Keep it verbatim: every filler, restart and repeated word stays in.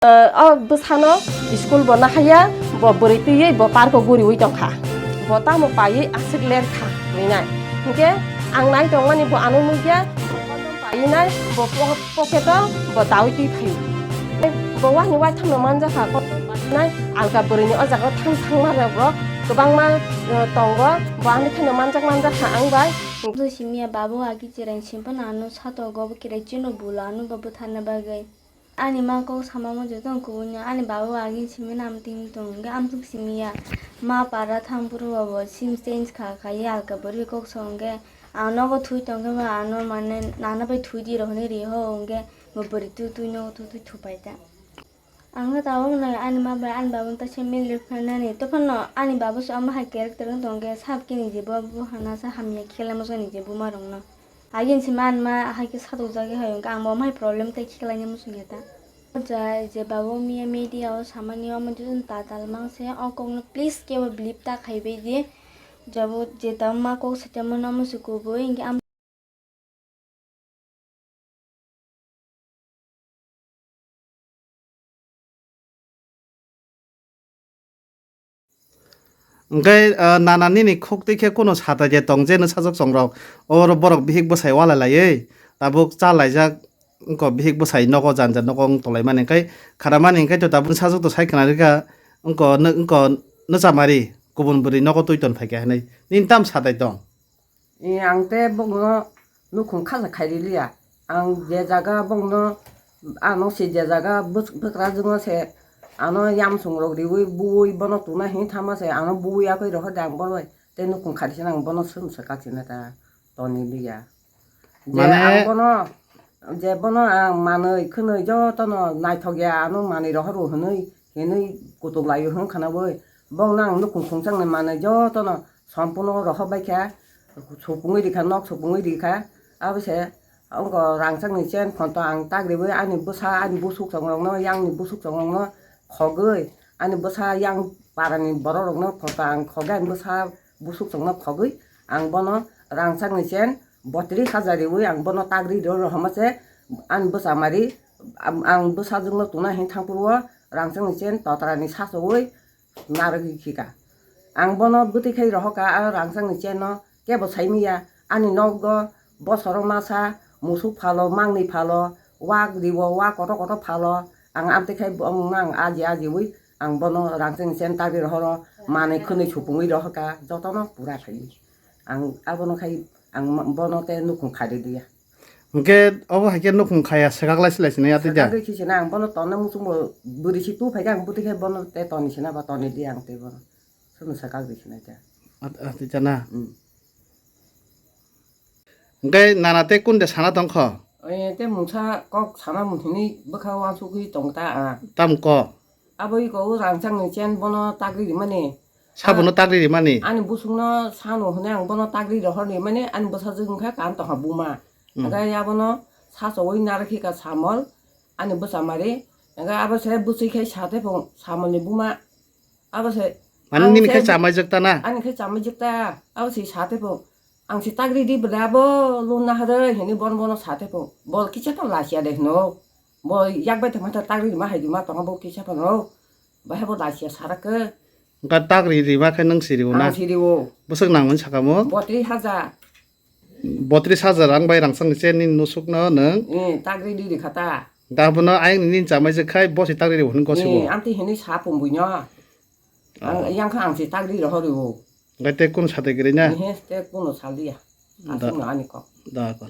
O bwsano school bo nahaya, bo bwrwi twiwi bo park o guriwi tongkha. Bo tamo paiwi aswk ler kha hinwi nai. Hinkhe ang nai tongmani bo ano nukya, bo condom paiwi nai, bo po-, pocket o bo dawi twi phaio. Bo wahni waithangno manjakha, condom paiwi nai, alka bwrwini o jaga o thang thangma rok, rok kwbangma, eh, tongo, bo ani kheno manjak manjakha ang bai. Bo simiya babo agi chereng simphano ano sato gobo kirai chino bulo ano bo bwtharna bagwi. Ani ma kok sama mo joto kubui no ani baba bo agin simi nam ting tung hwnkhe amtwk simi ya. Ma para thang phuru bo sim change kha khai alka bwrwi kok so hwnkhe ang nogo thui tongkhe bo ano mane nana bai thui di rw hwnwi ri ho hwnkhe bo bwrwi twi twi nogo thui thui thupai ta. Ang khe tabuk nai ani ma bai ani baba no ta se mili rw phainani tophano ani baba se omo hai character wng tongkhe sab khe ni je bo bo hana sa hamya khe lai masa ni je buma rok no. Agin si man ma hai khe satok jagwi hai hwnkhe ang bo mai problem tei khiklaina muchung ya ta. O jai je babo miya media o samani omo jotoni tatal mang se o kok no please kebo believe ta khai bai di. Jabo je tamo ma kok saitamo no muchung kubui hwnkhe am. Hwnkhe, ah, nana nini khuk twi khe kunu sata je tong je nw sajwk chongrok. Oro borok bihik bwsai walai laiwi tabuk cha laijak wngkha, bihik bwsai nogo janja nogo wng tong laimani. Hwnkhe khanamani hwnkhe to tabuk sajwk to sai khna rwkha wngkha nw-, wngkha nwchamari kubun bwrwi nogo twi ton phaikha hinwi. Nini tam satai tong? E, ang te bokno nukhung khaja khairiliya. Ang je jaga bokno, ano se je jaga bwk-, bwkrajwkno se ano yamsung rok riwi buwi bono tuna hini thama se ano buwi yakwi rohor de ang bono te nukhung khairisa ang bono swrwngsa katsina ta toni liya. Je mane ang bono, je bono ang manwi khwnwi jotono naithok ya ano manwi rohor hwnwi hinwi kutuk laio hwn khana bwi. Bokno ang nukhung khungchangni manwi jotono sompurno rohor bai kha. Supungwi rikha, nok supungwi rikha. Abo se wngkha rangchakni chen phonto ang tagriwi ani bwsa, ani busuk chongrokno, yangni busuk chongrokno khogwi, ani bwsa yang parani bororokno phonto ang khogwi, ani bwsa busuk chongno khogwi ang bono rangchakni chen botri hajar riwi ang bono tagri rw rohorma se ani bwsa mari, ang, ang bwsajwkno tuna hin thangphuru o rangchakni chen totrani sachowi narwgwi khika. Ang bono bwtwi khai rohorkha, a rangchakni chenno kebo saimiya. Ani nogo bosoro masa, musuk phalo, mangni phalo, wak riwo, wak kotor kotor phalo. Ang amtwi khai bo-, ang aji ajiwi ang bono rangchakni chen tagwi rohoro, manwi khwnwi supungwi rohorkha, jotono pura khai. Ang abono khai ang bono te nukhung khairiliya. Hwnkhe obo hai khe nukhung khaya swkak lai silai sinai atwi da? Swkagwi khe sina ang bono tonna muchungbo bwrwi si tu phaikhe ang bwtwi khe bono te toni sina ba toni di ang tei bono. Sono swkagwi sinai ta. At-, atwi chana? Hmm. Hwnkhe nana tei kunde sana tongkho? Oye, te mungsa kok sana mung hinwi bwkha uansugwi tong ta, ah. Tam kok? Abo iko o rangchakni chen bono tagri rimani. Sabono tagri rimani? Ani busungno sano hwnwi ang bono tagri rohor rimani, ani bwsajwk wngkha kan tongkha buma. Hmm. Hwnkhe abono sachowi narwkhi ka samol, ani bwsa mari. Hwnkhe abo se bwswi khai sa tei phung samolni buma. Abo se mane ang nini se khai chamaijak ta na? Ani khai chamaijak ta. Abo se sa tei phung. Ang se tagri di bwle abo lun naharwi hinwi bono bono sa tei phung. Bo kisa tong lasia de hwno. Bo yak bai tongma tagri rima hai rima tongo bo kisa phano. Bahai bo lasia sarakhe. Wngkha tagri rima khe nwng siriwo na? Ang siriwo. Bwswk nangmani sakamo? Botri hajar. Botri hajar rang bai rangchakni chen nini nusukno nwng? Eh, tagri di rikha ta. Da bono ayang nini chamai se khai bo se tagri rimo hwnwi gosibo. Eh, amtwi hinwi sa pungbuino. Oh. Ang, yang kha ang se tagri rohoriwo. Ngai te kun sa te gri na? Eh, te kuno saliya. Da. Aswkno ani kok. Da kon.